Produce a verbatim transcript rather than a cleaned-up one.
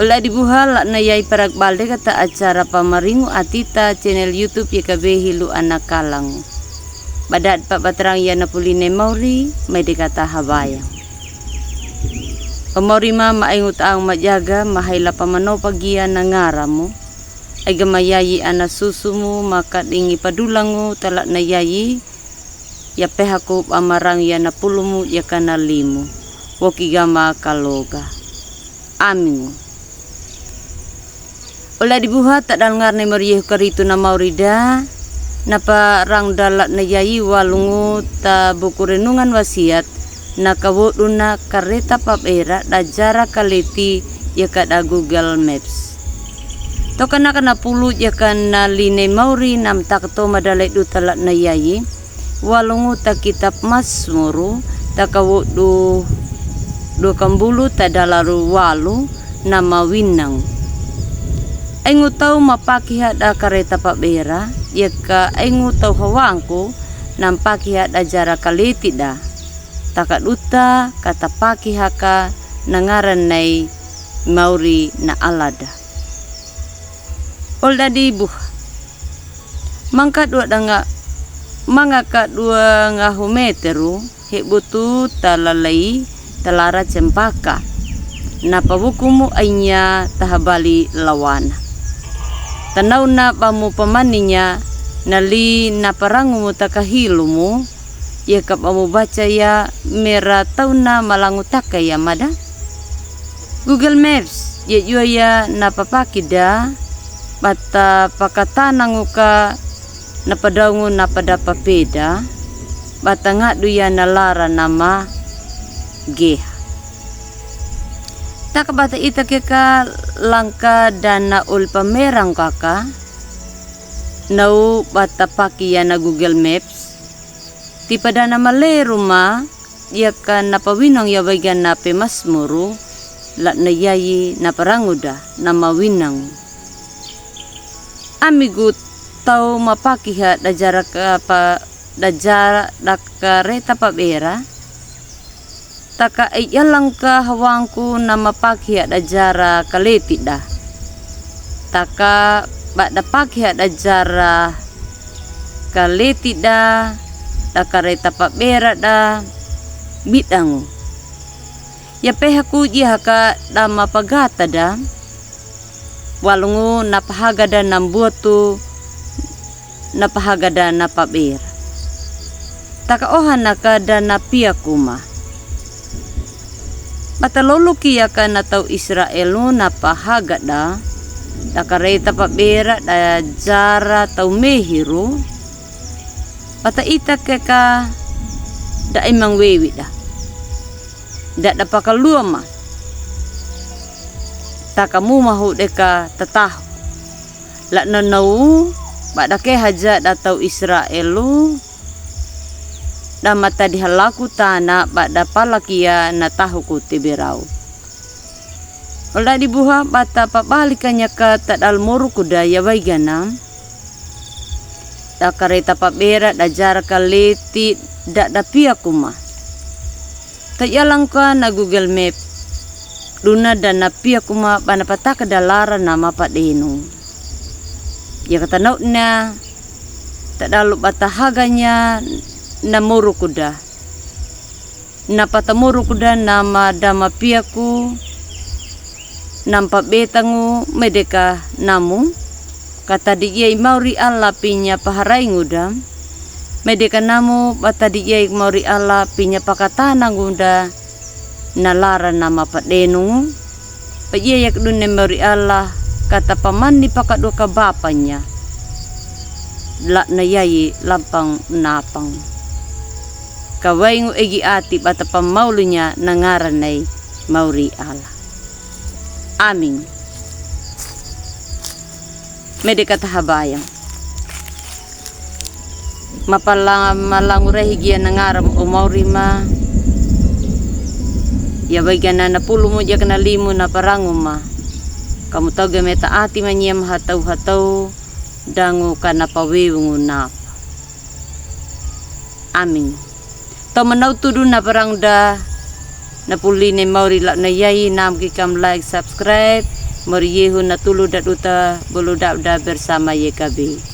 Ole di buha la'i na yai parak balde kata acara pamaringu atita channel YouTube ya kabe hilu ana kalangu. Badat pa batarang ya na puline mauri, mai de kata habaya. Pamauri ma, ma aingu ta'ang majaga, ma haila pamanopa gia na ngaramu. Ai gama yayi ana susumu, ma kadingi padulangu, ta la'i na yayi, ya pehaku bamarang ya na pulumu, ya kana limu. Woki gama kaloga. Amingu. Ole di buha ta dalngar ne mari Yehu karitu na mauri da, na parang da la'i na yayi walungu ta buku renungan wasiat, na kawodu na kareta pabera da jara kaleti ya kada Google Maps. Toka na kana pulu ya kana line mauri na mtakto madale du ta la'i na yayi, walungu ta kitab Masmuru, ta kawodu dua kambulu ta dalaru walu, na mawinang. Aingu tau mapakiha da kareta pabera, ya ka aingu tau hawangku, na mpakiha da jara kaleti da. Taka duta kata pakiha ka na ngaran nai mauri na alada. Ole di buha. Manga ka dua danga, manga ka dua ngahu meteru, hebutu ta lalai, ta lara cempaka. Na pabukumu ainya ta habali lawana. Ta nauna bamu pamaninya, na li na parangumu ta kahilumu, ya ka bamu baca ya mera tauna malangu taka ya mada. Google Maps, ya jua ya na papaki da, bata pakatanangu ka na padaungu na pada papeda, bata ngadu ya na lara na mageha. Taka bata ita keka langka da na ol pamerang kaka, nau bata paki ya na Google Maps, tipa da na maleru ma, ya ka na pawinang ya waiga na pemasmuru, la'i na yayi na parangu da, na mawinang. Amigu tau mapakiha da jara ka pa, da jara da kareta pabera, taka ai jalang ka hawangku na mapakiha da jara kaleti da. Taka bada pakiha da jara kaleti da, da kareta pabera da, bidangu. Ya pehaku jia haka da mapagata da, walungu na pahaga da na mbuatu, na pahaga da na pabera. Taka oha na ka da na piaku ma. Bata loluki ya ka na tau Israelu na pahaga da, da kareta pabera da jara tau mehiru. Bata ita keka da imang wewi da. Da da pakalua ma. Taka mumahu deka tatahu. La'i na nau, bada kehaja da tau Israelu, da matadi halaku tana bada palakia na tahuku teberau. Ole di buha bata pabalikanya ka ta dal moruku da ya waigana. Da kareta pabera da jara kaleti da da piaku ma. Ta jalang ka na Google Map. Duna da na piaku ma bana pataka da lara na mapadenu. Ya kata nauna ta dalu bata haganya na moruku da. Na pata moruku da na madama piaku. Na mpabetangu medeka namu. Kata di jai mauri Allah pinya paharaingu da. Medeka namu bata di jai mauri Allah pinya pakatanangu da. Na lara na mapadenu. Pajia yak dune mauri Allah kata pamani pakadu ka bapanya. La'i na yai lampang napang. Kawaingu egi ati bata pamaulunya na ngaranai mauri Allah. Amin. Mede kata habayang. Mapala malangu rehi gia na ngaram o mauri ma. Ya waigana na pulumu jaka na limu na parangu ma. Kamu tau ga meta ati manyia ma hatau hatau dangu kana paweungu napa. Amin. Tau manau tudu na parang da na puli ne mauri la'i na yai nam ki kam like, subscribe, Mor yehu natulu daduta bulu dabda bersama yekabi.